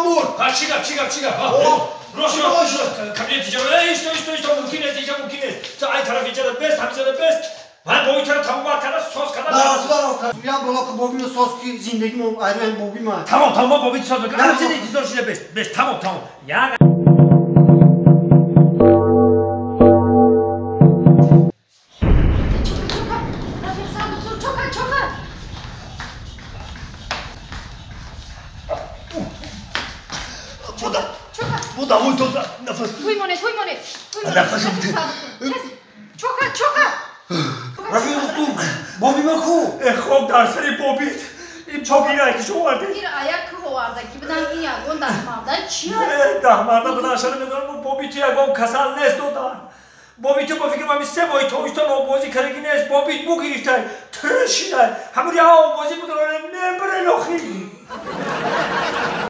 мурд. Ҳа, чӣ гап, чӣ гап, чӣ гап? Рост, рост, кабинет иҷа. Исто, исто, исто, мумкин нест, иҷа мумкин нест. Ту ай тараф иҷада бест, ҳамиҷада бест. Ман боби туро тамом карда, соз карда. Даро, я боло ки боби соз ки зиндагимо айран боби ма. Тамом, тамом, боби соз мекунам. Ҳамиҷада интизор шида бест, бест, тамом, тамом. Як хоб дар сари бобит. Ин чобира ки шоварди? Ир ая ки оварда ки бидан ин ягон даҳмарда чия? Даҳмарда бидан шара медонам, бобит ягон касал нест додан. Бобит бо фикр ман се моҳи тобистон обозӣ кардаги нест. Бобит бу гирифтай, тиршидай. Ҳамури обозӣ будро небире нохи.